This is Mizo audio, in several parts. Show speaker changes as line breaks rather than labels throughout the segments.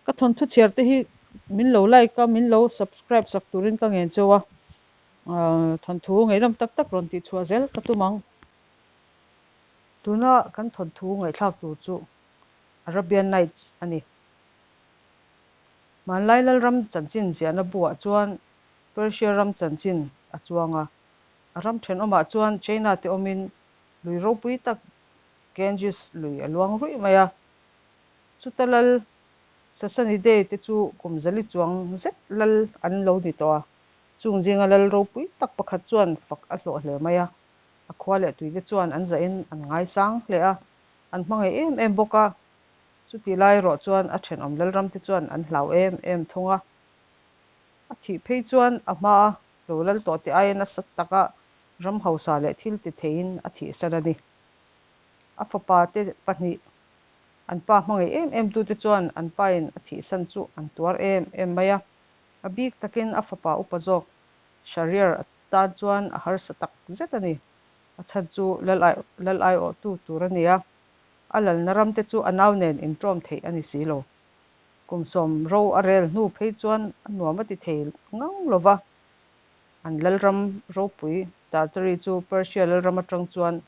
Ka thawnthu chhiar te hi min lo like a, min lo subscribe sak turin ka ngen cheu a, thawnthu ngaihnawm tak tak rawn tih chhuah zel ka tum ang. Tuna kan thawnthu ngaihthlak tur chu Arabian Nights a ni. Hmanlai Lalram chanchin ziahna buah chuan Persia ram chanchin a chuang a, a ram thenawmah chuan China te awmin lui ropui tak Ganges lui a luang ruih mai a. Chuta lal Sassanidae te chu kum zali chuang zet lal an lo ni tawh a, chung zinga lal ropui tak pakhat chuan fak a hlawh hle mai a, a khua leh tuite chuan an zahin an ngaisang hle a, an hmangaih em em bawk a, chutih lai erawh chuan a thenawm lalram te chuan an hlau em em thung a. A thih phei chuan a hmaa lo lal tawh te aia nasa taka ram hausa leh thil ti theiin a thihsan a ni. A fapa te pahnih An pa hmangaih em em tute chuan an pain a thihsan chu an tuar em em mai a. A bik takin a fapa upa zawk Shahriar tan chuan a harsa tak zet a ni. A chhan chu Lal aiawhtu tur a ni a, a lalna ramte chu a nau nen inṭawm theih a ni si lo. Kum sawm ro a rel hnu phei chuan a nuam a ti thei ngang lo va. An lalram ropui Tartary chu Persia lalram aṭang chuan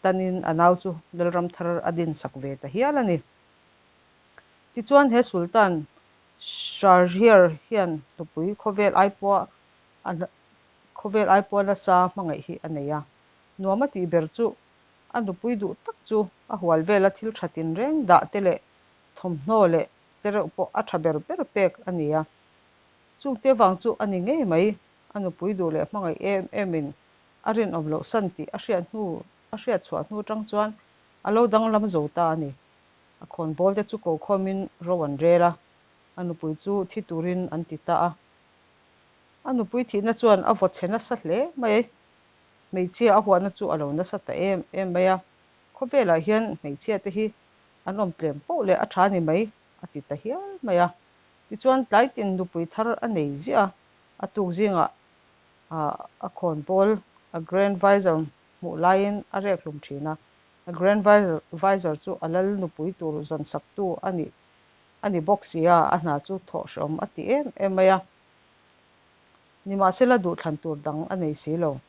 tanin a nau chu Lalram thar a din sak ve ta hial a ni. Tichuan he Sultan Shahriar hian nupui khawvel ai pawha a khawvel ai pawha nasa hmangaih hi a nei a. Nuam a tih ber chu a nupui duh tak chu a hual vela thil tha tinreng dah te leh thawmhnaw leh te reuh pawh a tha ber ber pek a ni a. Chungte vang chu a ni ngei mai a nupui duh leh hmangaih em emin A rinawm loh san tih a hriat hnu a hriat chhuah hnu atang chuan a lo danglam zo ta a ni. A khawnbawl te chu ko khawmin ro an rel a, a nupui chu thi turin an ti ta a. A nupui thihna chuan a vaw chhe nasa hle mai. Hmeichhia a huahna chu a lo nasa ta em em mai a, khawvelah hian hmeichhia te hi an awm tlem poh leh a tha ni mai a ti ta hial mai a. Tichuan tlaitin nupui thar a nei ziah a, a tuk zingah a khawnbawl a Grand Vizier hmuh laiin a rek hlum thin a. A Grand Vizier chu a lal nupui tur zawn saktu a nih a ni bawk si a, a hna chu thawh hrehawm a ti em em mai a. Nimahsela duhthlan tur dang a nei si lo.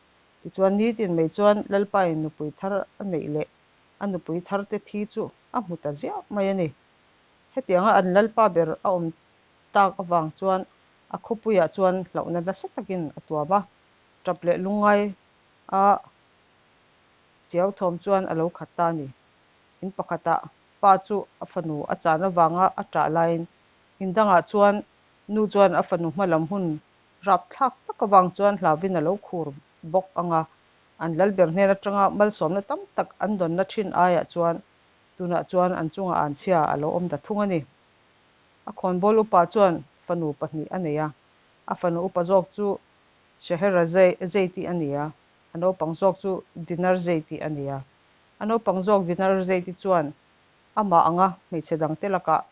Tichuan nitin mai chuan Lalpain nupui thar a neih leh a nupui tharte thi chu a hmu ta ziah mai a ni. Hetianga an Lalpa ber a awm tak avang chuan A khawpuiah chuan hlauhna nasa takin a tuam a, tap leh lungngai a chiau thawm chuan a lo khat ta a ni. In pakhatah pa chu a fanu a chan avanga a ṭah laiin in dangah chuan nu chuan a fanu hma lam hun rapthlak tak avang chuan hlauvin a lo khur bawk ang a, an lalber hnen aṭanga malsawmna tam tak an dawnna ṭhin aiah chuan tunah chuan an chungah anchhia a lo awm ta thung a ni. A khawnbawl upa chuan fanu pahnih a nei a, a fanu upa zawk chu Scheherazade a ni a, a naupang zawk chu Dinarzade a ni a. A naupang zawk Dinarzade chuan amah anga hmeichhe dangte lakah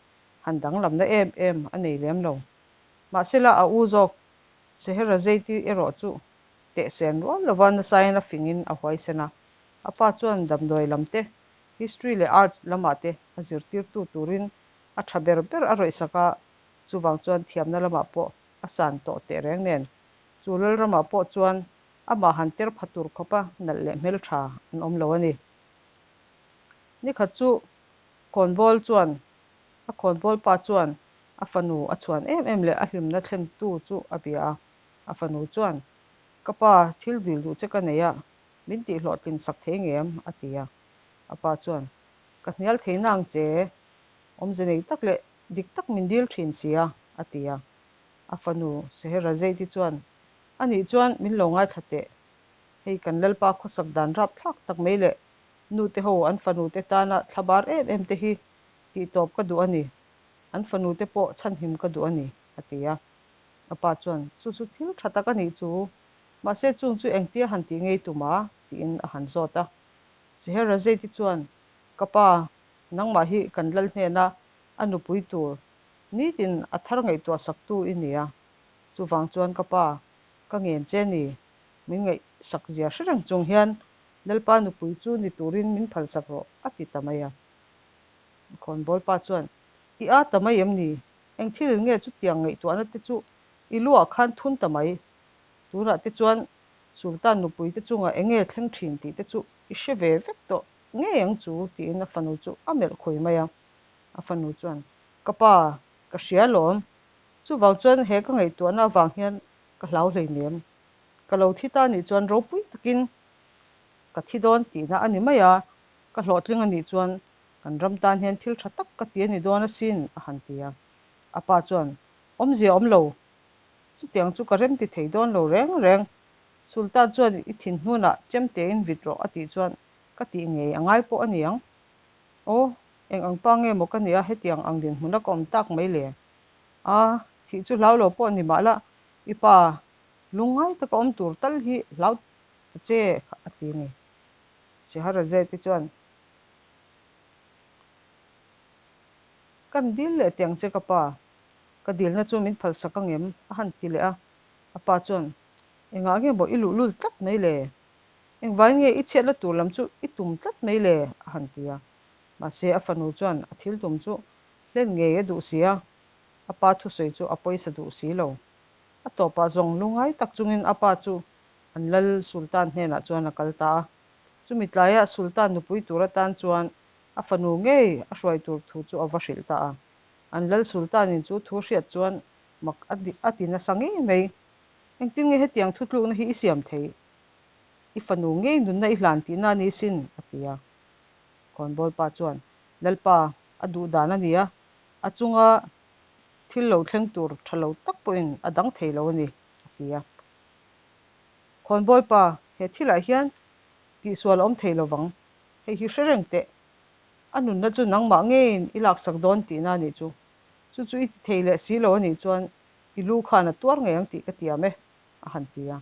han danglamna em em a nei lem lo. Mahsela a u zawk Scheherazade erawh chu tehsen rual lova nasain a fingin a huaisen a, a pa chuan damdawi lam te, history leh art lamah te a zirtirtu turin A tha ber ber a rawihsak a, chuvang chuan thiamna lamah pawh a san tawh teh reng nen, chu Lalramah pawh chuan amah han ter pha tur khawpa nalh leh hmeltha an awm lo a ni. Nikhat chu khawnbawl chuan a khawnbawl pa chuan a fanu a chhuan em em leh a hlimna thlentu chu a bia a, a fanu chuan, Ka pa, thil dil duh che ka nei a, min tihhlawhtlin sak thei ngem? a ti a. A pa chuan, Ka hnial thei nang che, Awmze nei tak leh dik tak min dil thin si a, a ti a. A fanu Scheherazade chuan, Anih chuan min lo ngaithla teh. Hei kan Lalpa khawsak dan rapthlak tak mai leh nute ho an fanute tana thlabar em em te hi tihtawp ka duh a ni. An fanute pawh chhanhim ka duh a ni, a ti a. A pa chuan, Chu chu thil tha tak a nih chu. Mahse chung chu engtia han tih ngei tum a? tiin a han zawt a. Scheherazade chuan, Ka pa, Nangmah hi kan lal hnena a nupui tur nitin a thar ngaihtuah saktu i ni a, chuvang chuan ka pa, ka ngen che ni, min ngaihsak zia hre reng chung hian Lalpa nupui chu ni turin min phalsak rawh, a ti ta mai a. Khawnbawl pa chuan, I â ta mai em ni? Eng thilin nge chutiang ngaihtuahna te chu i luah khan thun ta mai? Tunah te chuan Sultan nupui te chungah eng nge thleng thin tih te chu i hre ve vek tawh ngei ang chu tiin a fanu chu a melh khui mai a. A fanu chuan, Ka pa, ka hria alawm. Chuvang chuan he ka ngaihtuahna avang hian ka hlau hleinem. Ka lo thi ta nih chuan ropui takin ka thi dawn tihna a ni mai a, ka hlawhtling a nih chuan kan ram tan hian thil tha tak ka ti a ni dawn asin, a han ti a. A pa chuan, Awmzia awm lo, chutiang chu ka rem ti thei dawn lo reng reng. Sultan chuan i thin hnunah chemtein vit rawh a tih chuan ka tih ngei a ngai pawh a ni ang. Aw, eng ang pa nge maw ka nia hetiang ang dinhmuna ka awm tak mai le? A, thih chu hlau lo pawh ni mah la, i pa lungngai taka awm tur tal hi hlau ta che kha a ti ni. Scheherazade chuan, Kan dil leh teh ang che ka pa, ka dilna chu min phalsak ang em? a han ti leh a. A pa chuan, Engah nge maw i luhlul tlat mai le? Engvai nge i chhiatna tur lam chu i tum tlat mai le? a han ti a. Mahse a fanu chuan a thil tum chu hlen ngei a duh si a, a pa thusawi chu a pawisa duh si lo. A tawpah zawng lungngai tak chungin a pa chu an lal Sultan hnenah chuan a kal ta a. Chumi tlaiah Sultan nupui tur atan chuan a fanu ngei a hruai tur thu chu a va hrilh ta a. An lal Sultanin chu thu hriat chuan mak a ti nasa ngei mai. Engtin nge hetiang thutlukna hi i siam theih? I fanu ngei nunna i hlan tihna a ni sin, a ti a. Khawnbawlpa chuan, Lalpa, a duh dan a ni a, a chunga thil lo thleng tur tha lo tak pawhin a dang thei lo a ni, a ti a. Khawnbawlpa, he thilah hian tihsual a awm thei lo vang, hei hi hre reng teh. A nunna chu nangmah ngeiin i laksak dawn tihna a nih chu. Chu chu i ti thei leh si lo a nih chuan i lu khan a tuar ngei ang tih ka tiam e, a han ti a.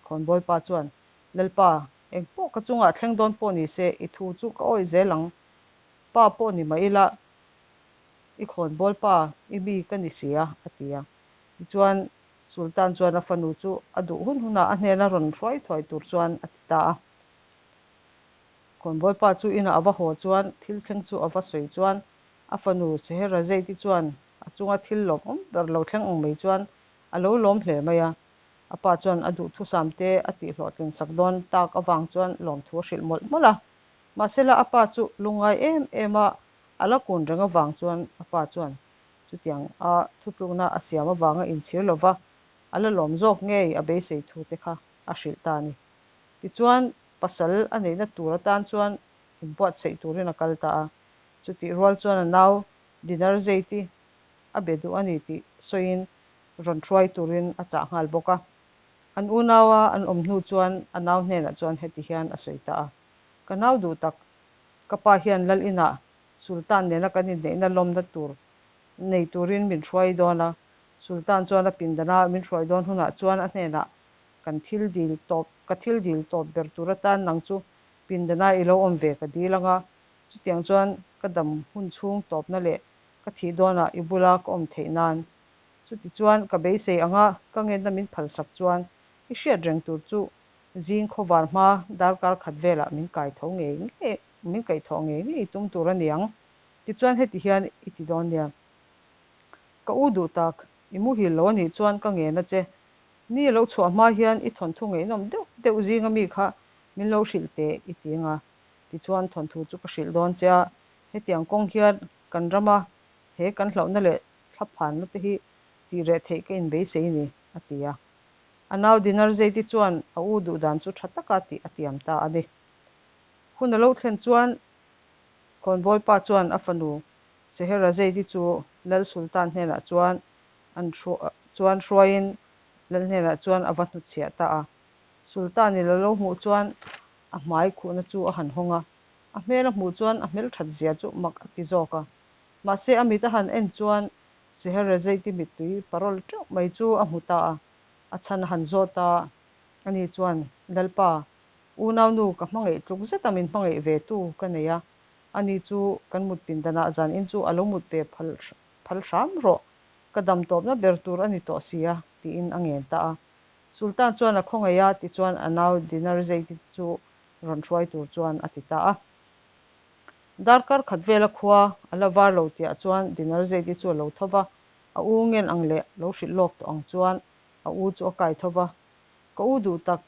Khawnbawipa chuan, Lalpa, eng pawh ka chungah thleng dawn pawh ni se, i thu chu ka awih zel ang. Pa pawh ni mah ila, i khawnbawlpa, i mi ka ni si a, a ti a. Tichuan, Sultan chuan a fanu chu a duh hun hunah a hnena rawn hruai thuai tur chuan a ti ta a. Khawnbawlpa chu inah a va haw chuan thil thleng chu a va sawi chuan a fanu Scheherazade-i chuan a chunga thil lawmawm ber lo thleng ang mai chuan a lo lawm hle mai a. A pa chuan a duhthusam te a tihhlawhtlin sak dawn tak avang chuan lawmthu a hrilh mawlh mawlh a. Mahsela a pa chu lungngai em em a, a la kun reng avang chuan a pa chuan chutiang a thutlukna a siam avanga inchhir lova a la lawm zawk ngei a beisei thu te kha a hrilh ta a ni. Tichuan pasal a neihna tur atan chuan inbuatsaih turin a kal ta a. Chutih rual chuan a nau Dinarzade a be duh a ni tih sawiin rawn hruai turin a chah nghal bawk a. An unaua an awm hnu chuan a nau hnenah chuan heti hian a sawi ta a, Ka nau duh tak, ka pa hian lal inah Sultan nena kan inneihna lawmna tur nei turin min hruai dawn a, Sultan chuan a pindana min hruai dawn hunah chuan a hnenah kan thil dil tawp, ka thil dil tawp ber tur atan nang chu pindana i lo awm ve ka dil anga, chutiang chuan ka dam hun chhung tawpna leh ka thih dawnah i bula ka awm theih nan Chutichuan, ka beisei anga ka ngenna min phalsak chuan i hriat reng tur chu zing khawvar hma darkar khat velah min kai tho ngei ngei, min kaih thawh ngei ngei tum tur a ni ang. Tichuan heti hian i ti dawn nia. Ka u duh tak, i muhil lo a nih chuan ka ngen a che. Ni a lo chhuah hma hian i thawnthu ngaihnawm deuh deuh zinga mi kha min lo hrilh teh i ti anga. Tichuan thawnthu chu ka hrilh dawn che a, hetiang kawng hian kan rama he kan hlauhna leh thlaphanna te hi tih reh theih ka inbeisei ni, a ti a. A nau Dinarzade chuan a u duh dan chu tha taka tih a tiam ta a ni. Hun a lo thlen chuan Khawnbawipa chuan a fanu Scheherazade chu Lal Sultan hnenah chuan an chuan hruaiin Lal hnenah chuan a va hnutchhiah ta a. Sultan-in a lo hmuh chuan a hmai khuhna chu a han hawng a, a hmel a hmuh chuan a hmelthat zia chu mak a ti zawk a. Mahse, a mit a han en chuan Scheherazade mittui parawl teuh mai chu a hmu ta a, a chhan a han zawt a, ani chuan, Lalpa, unaunu ka hmangaih tluk zeta min hmangaih ve tu ka nei a, ani chu kan mut pindanah zanin chu a lo mut ve phal phal hram rawh, ka dam tawpna ber tur a ni tawh si a, tiin a ngen ta a. Sultan chuan a khawngaih a, tichuan a nau Dinarzade chu rawn hruai tur chuan a ti ta a. Darkar khat vela khua a la var lo tihah chuan Dinarzade chu a lo tho va, a u ngen ang leh lo hrilh lawk tawh ang chuan a u chu a kai tho va, Ka u duh tak,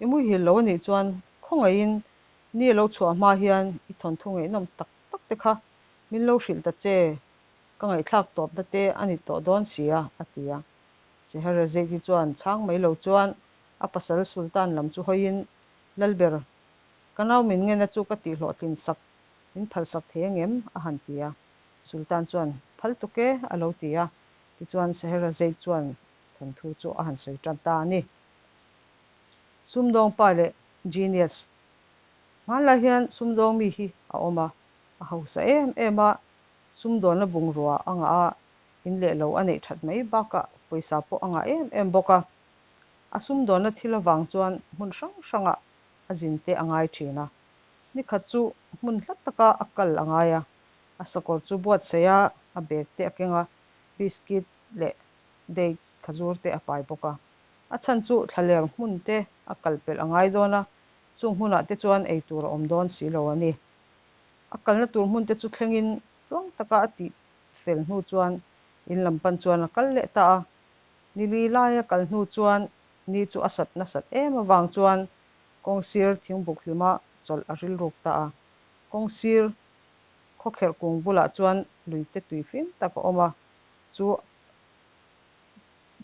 i muhil lo a nih chuan khawngaihin ni a lo chhuah hma hian i thawnthu ngaihnawm tak tak te kha min lo hrilh ta che, ka ngaihthlak tawpna te a ni tawh dawn si a, a ti a. Scheherazade chuan chhang mai lo chuan a pasal Sultan lam chu hawiin, Lalber, ka nau min ngena chu ka tihhlawhtlin sak, min phalsak thei angem? a han ti a. Sultan chuan, Phal tuk e, a lo ti a. Tichuan Scheherazade chuan thawnthu chu a han sawi tan ta a ni. Sumdawng pa leh Genius Hmanlai hian sumdawng mi hi a awm a, a hausa em em a, sumdawnna bungrua a ngah a, in leh lo a neih that mai bakah pawisa pawh a ngah em em bawk a. A sumdawnna thil avang chuan hmun hrang hrangah a zin te a ngai thin a. Nikhat chu hmun hla taka a kal a ngai a, a sakawr chu buatsaih a, a bag te a keng a, biscuit leh dates khazur te a pai bawk a. A chhan chu thlaler hmun te a kal pelh a ngai dawn a, chung hmunah te chuan ei tur a awm dawn si lo a ni. A kalna tur hmun te chu thlengin tluang taka a tih fel hnu chuan in lam pan chuan a kal leh ta a. Nili laia kal hnu chuan ni chu a sat nasat em avang chuan kawngsir thingbuk hlima chawlh a rilruk ta a. Kawngsir khawkherh kung bulah chuan luite tui fim tak a awm a, chu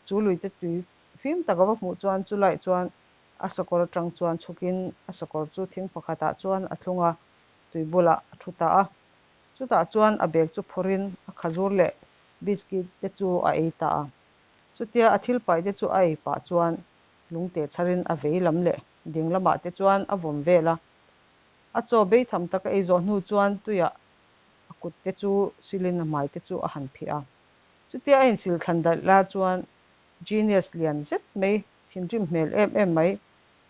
chu luite tui fim tak a va hmuh chuan chulaiah chuan a sakawr atang chuan chhukin a sakawr chu thing pakhatah chuan a thlung a, tui bulah a thu ta a. Chutah chuan a bag chu phawrhin a khazur leh biscuit te chu a ei ta a. Chutia a thil paih te chu a ei pah chuan lungte chharin a vei lam leh ding lamah te chuan a vawm vel a. A chaw bei tham tak a ei zawh hnu chuan tuiah a kut te chu silin a hmai te chu a han phih a. Chutia a insil thlan daih lai chuan Genius lian zet mai, thinrim hmel em em mai,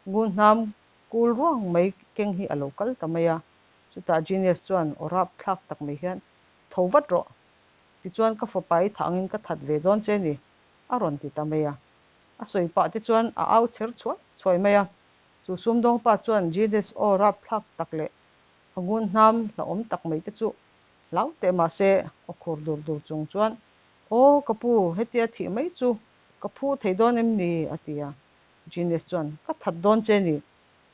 ngunhnam kul ruang mai keng hi a lo kal ta mai a. Chutah Genius chuan aw rap thlak tak mai hian, Tho vat rawh! Tichuan ka fapa i thah angin ka that ve dawn che ni, a rawn ti ta mai a. A sawi pah te chuan a au chher chhuai chhuai mai a. Chu sumdawng pa chuan Genius aw rap thlak tak leh a ngunhnam hlauhawm tak mai te chu hlau teh mah se aw khur dur dur chung chuan, Aw ka pu, hetia thih mai chu ka phu thei dawn em ni? a ti a. Genius chuan, Ka that dawn che ni,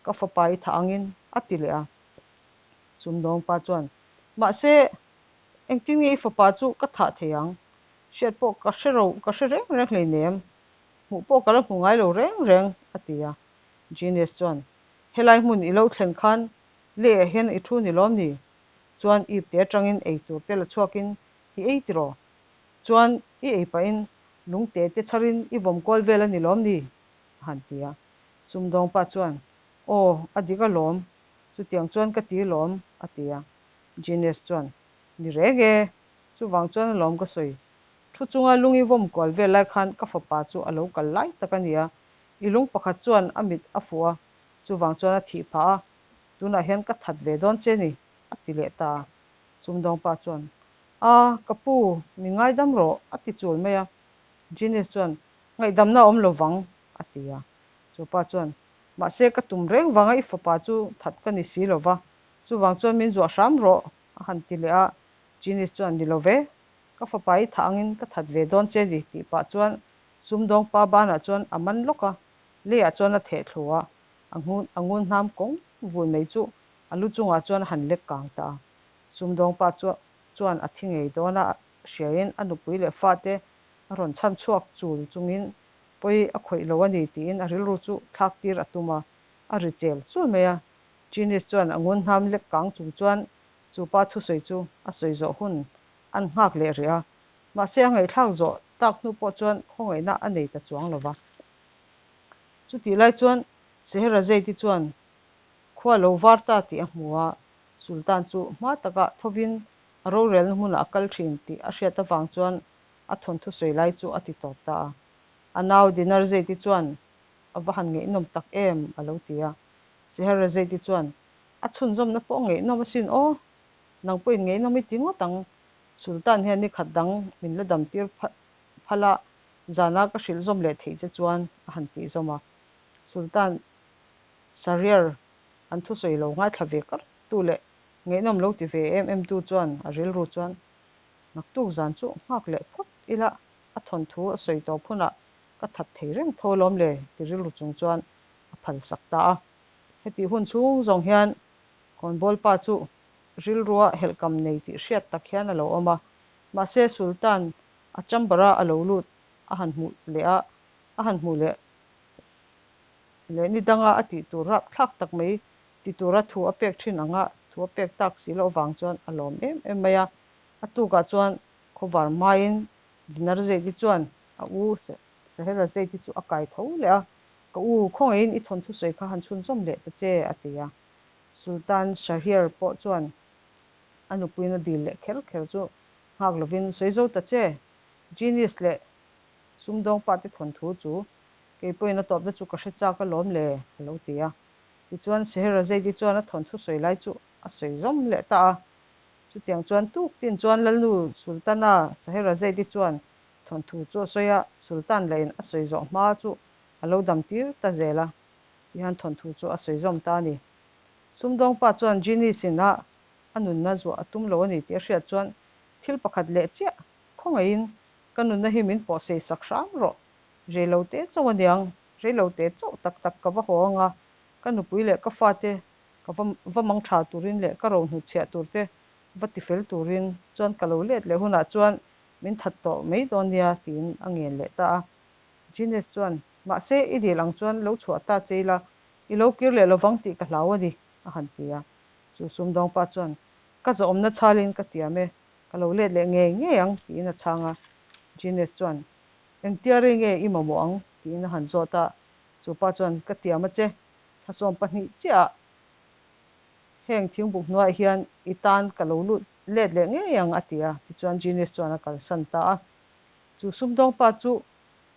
ka fapa i thah angin, a ti leh a. Sumdawng pa chuan, Mahse, engtin nge i fapa chu ka thah thei ang? Hriat pawh ka hre ro, ka hre reng reng hleinem. Hmuh pawh ka la hmu ngai lo reng reng, a ti a. Genius chuan, Helai hmun i lo thlen khan lehah hian i thu ni lawm ni? Chuan ip te atangin ei tur te la chhuakin i ei tiraw? Chuan i ei pahin lungte te chharin i vawm kual vel a ni lawm ni? a han ti a. Sumdawng pa chuan, Aw, a dik alawm, chutiang chuan ka ti lawm, a ti a. Genius chuan, Ni reng e, chuvang chuan alawm ka sawi. Thu chunga lung i vawm kual vel lai khan ka fapa chu a lo kal lai tak a ni a, i lung pakhat chuan a mit a fuh a, chuvang chuan a thih phah a, tunah hian ka that ve dawn che ni, a ti leh ta a. Sumdawng pa chuan, A, ka pu, min ngaidam rawh, a ti chul mai a. Genius chuan, Ngaihdamna a awm lo vang, a ti a. Chu pa chuan, Mahse, ka tum reng vanga i fapa chu that ka ni si lo va, chuvang chuan min zuah hram rawh, a han ti leh a. Genius chuan, Ni lo ve, ka fapa i thah angin ka that ve dawn che ni, tih pah chuan sumdawng pa banah chuan a man lawk a, leiah chuan a theh thlu a, a ngun hnam kawng vul mai chu a lu chungah chuan a han lek kang ta a. Sumdawng pa chuan a thi ngei dawn a hriain a nupui leh fate a rawn chhan chhuak chul chungin pawi a khawih lo a ni tiin a rilru chu thlak tir a tum a, a ri chel chul mai a. Genius chuan a ngun hnam lek kang chung chuan chu pa thusawi chu a sawi zawh hun an nghak leh rih a, mahse a ngaihthlak zawh tak hnu pawh chuan khawngaihna a nei ta chuang lo va. Chutih lai chuan Scheherazade chuan khua lo var ta tih a hmu a, Sultan chu hma takah thovin a rorelna hmunah a kal thin tih a hriat avang chuan a thawnthu sawi lai chu a ti tawp ta a. A nau Dinarzade chuan a va han ngaihnawm tak em a lo ti a. Scheherazade chuan a chhunzawmna pawh ngaihnawm asin aw, nang pawhin ngaihnawm i ti ngawt ang, Sultan hian ni khat dang min la dam tir phal a, zana ka hrilh zawm leh theih che chuan a han tih zawm a. Sultan Shahryar an thusawi lo ngaithla ve kar tu leh Ngaihnawm lo ti ve em em tu chuan a rilru chuan naktuk zan chu nghak leh phawt ila a thawnthu a sawi tawp hunah ka that thei reng tho alawm le ti rilru chung chuan a phalsak ta a. Hetih hun chhung zawng hian khawnbawl pa chu rilrua helhkam nei tih hriat tak hian a lo awm a. Mahse Sultan a chamber a a lo lut a han hmuh leh a, a han hmuh leh leh ni danga a tih tur rapthlak tak mai ti tura thu a pek thin anga thu a pek tak si loh avang chuan a lawm em em mai a. A tukah chuan khawvar hmain Dinarzade chuan a u Scheherazade chu a kai tho leh a, Ka u, khawngaihin i thawnthu sawi kha han chhunzawm leh ta che, a ti a. Sultan Shahriar pawh chuan a nupuiin a dil leh kher kher chu nghak lovin, Sawi zo ta che, Genius leh sumdawng pa te thawnthu chu kei pawhin a tawpna chu ka hre chak alawm le, a lo ti a. Tichuan Scheherazade chuan a thawnthu sawi lai chu a sawi zawm leh ta a. Chutiang chuan tuk tin chuan Lalnu Sultana Scheherazade chuan thawnthu chu a sawi a, Sultan lahin a sawi zawh hma chu a lo dam tir ta zel a, tihian thawnthu chu a sawi zawm ta a ni. Sumdawngpa chuan Genius in a a nunna zuah a tum lo a ni tih a hriat chuan thil pakhat leh chiah khawngaihin ka nunna hi min pawh sei sak hram rawh, reilo te chauh a niang, reilo te chauh tak tak ka va haw ang a, ka nupui leh ka fate ka va va mang tha turin leh ka rohnu chhiah turte va tifel turin chuan ka lo let leh hunah chuan min that tawh mai dawn nia tiin a ngen leh ta a. Genius chuan, Mahse, i dil ang chuan lo chhuah ta che ila, i lo kir leh lovang tih ka hlau a ni, a han ti a. Chu sumdawngpa chuan, Ka zawhawmna chhalin ka tiam e, ka lo let leh ngei ngei ang, tiin a chhang a. Genius chuan, Engtia rei nge i mamawh ang? tiin a han zawt a. Chu pa chuan, Ka tiam a che, thla 12 chiahah heng thingbuk hnuaiah hian i tan ka lo lut let leh ngei ang, a ti a. Tichuan Genius chuan a kalsan ta a. Chu sumdawngpa chu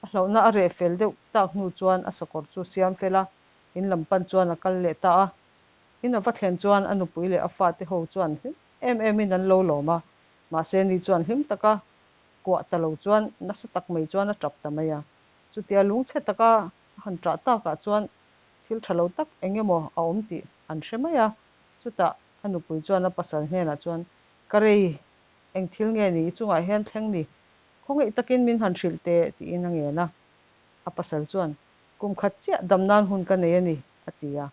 a hlauhna a reh fel deuh tak hnu chuan a sakawr chu siam fel a, in lam pan chuan a kal leh ta a. In a va thlen chuan a nupui leh a fate ho chuan hlim em emin an lo lawm a, mahse ni chuan hlim taka kuah ta lo chuan nasa tak mai chuan a tap ta mai a. Chutia lungchhe taka a han ṭah takah chuan thil ṭha lo tak eng emaw a awm tih an hre mai a. Chutah a nupui chuan a pasal hnenah chuan, Ka rei, eng thil nge ni i chungah hian thleng ni? Khawngaih takin min han hrilh teh, tiin a ngen a. A pasal chuan, Kum khat chiah dam nan hun ka nei a ni, a ti a.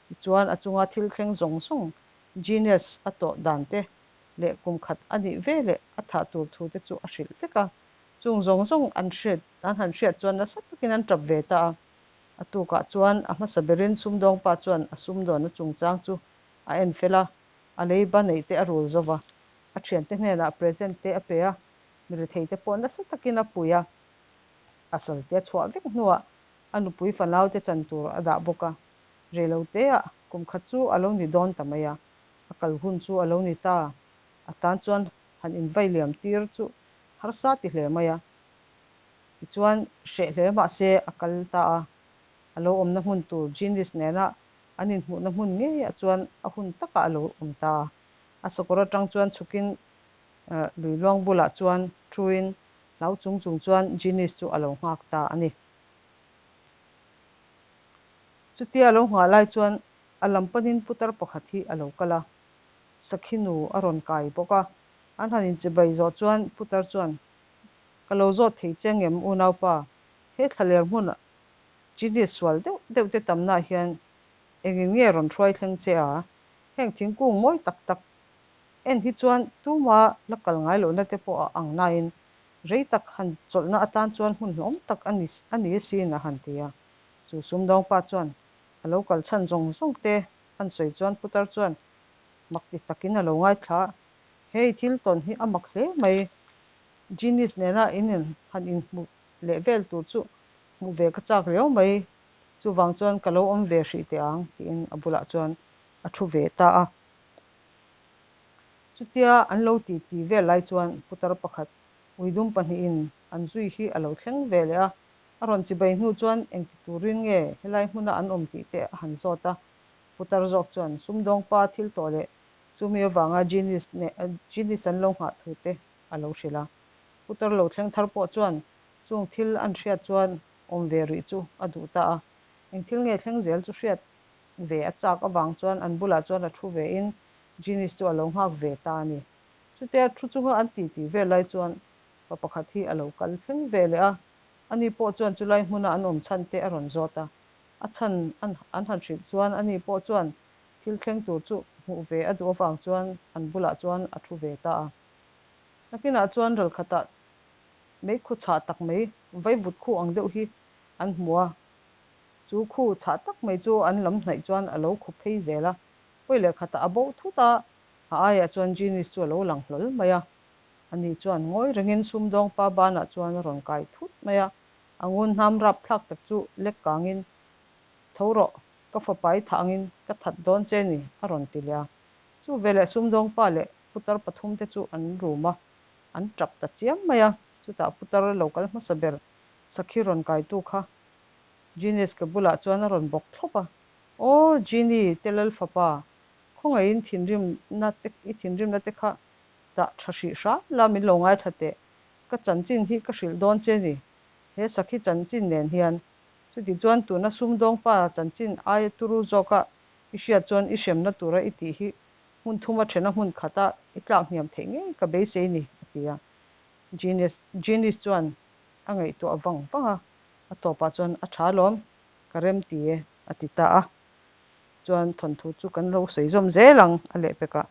Tichuan a chunga thil thleng zawng zawng, Genius a tawh dan te leh kum khat a nih ve leh a thah tur thu te chu a hrilh vek a. Chung zawng zawng an hriat an han hriat chuan nasa takin an tap ve ta a. A tukah chuan a hmasa berin sumdawngpa chuan a sumdawnna chungchang chu a en fel a, a leiba neih te a rul zo va. A thiante hnenah present te a pe a, mirethei te pawh nasa takin a pui a, a salte a chhuah vek hnuah a nupui fanau te chan tur a dah bawk a. Reiloteah kum khat chu a lo ni dawn ta mai a, a kal hun chu a lo ni ta. A tan chuan han invai liam tir chu harsa ti hle mai a. Tichuan hreh hle mah se a kal ta a, a lo awmna hmun tur Genius nena an inhmuhna hmun ngeiah chuan a hun takah a lo awm ta a. A sakawr atang chuan chhukin lui luang bulah chuan thuin hlau chung chung chuan Genius chu a lo nghak ta a ni. Chutia a lo nghah lai chuan a lam panin putar pakhat hi a lo kal a, sakhi nu a rawn kai bawk a. An han inchibai zawh chuan putar chuan, Ka lo zawt thei che ngem unaupa, he thlaler hmun Genius sual deuh deuh te tamnaah hian engin nge rawn hruai thleng che a? Heng thingkung mawi tak tak en hi chuan tuma la kal ngai lohna te pawh a ang nain rei tak han chawlhna atan chuan hmun hlawm tak a ni a ni asin a han ti a. Chu sumdawngpa chuan a lo kal chhan zawng zawng te an sawi chuan putar chuan mak ti takin a lo ngaithla a, Hei thil tawn hi a mak hle mai, Genius nena in in han inhmu leh vel tur chu hmuh ve ka chak riau mai, chuvang chuan ka lo awm ve hrih teh ang tiin a bulah chuan a thu ve ta a. Chutia an lo ti ti vel lai chuan putar pakhat uidum pahnihin an zui hi a lo thleng ve leh a, a rawn chibai hnu chuan engti turin nge helai hmuna an awm tih te a han zawt a. Putar zawk chuan sumdawngpa thil tawh leh chumi avanga Genius neh Genius an lo nghah thu te a lo hrilh a. Putar lo thleng thar pawh chuan chung thil an hriat chuan awm ve rih chu a duh ta a. Eng thil nge thleng zel chu hriat ve a chak avang chuan an bulah chuan a thu ve in Genius chu a lo nghak ve ta a ni. Chutia thu chunga an titi vel lai chuan pa pakhat hi a lo kal thleng ve leh a, ani pawh chuan chulai hmuna an awm chhan te a rawn zawt a. A chhan an han hrilh chuan ani pawh chuan thil thleng tur chu hmuh ve a duh avang chuan an bulah chuan a thu ve ta a. Nakinah chuan ralkhatah meikhu chhah tak mai, vaivut khu ang deuh hi an hmu a. Chu khu chhah tak mai chu an lam hnaih chuan a lo khu phei zel a, pawi leh khatah a bo thut a, a aiah chuan Genius chu a lo lang hlawl mai a. Ani chuan ngawi rengin sumdawng pa banah chuan a rawn kai thut mai a, a ngun hnam rapthlak tak chu lek kangin, Tho rawh, ka fapa i thah angin ka that dawn che ni, a rawn ti leh a. Chu veleh sumdawng pa leh putar pathumte chu an rum a, an tap ta chiam mai a. Chutah putar lo kal hmasa ber sakhi rawn kaitu kha Genius ke bulah chuan a rawn bawk thlawp a, Aw Genie, te lal fapa, khawngaihin thinrimna te, i thinrimna te kha dah tha hrih hram la, min lo ngaithla teh. Ka chanchin hi ka hrilh dawn che ni, he sakhi chanchin nen hian. Chuti chuan tuna sumdawng pa chanchin aia turu zawka i hriat chuan i hremna tura i tih hi hmun thuma thena hmun khata i tlak hniam theih ngei ka beisei ni, a ti a. Genius, Genius chuan a ngaihtuah vang vang a, a tawpah chuan a tha lawm, ka rem ti e, a ti ta a. Chuan thawnthu chu kan lo sawi zawm zel ang a lehpekah.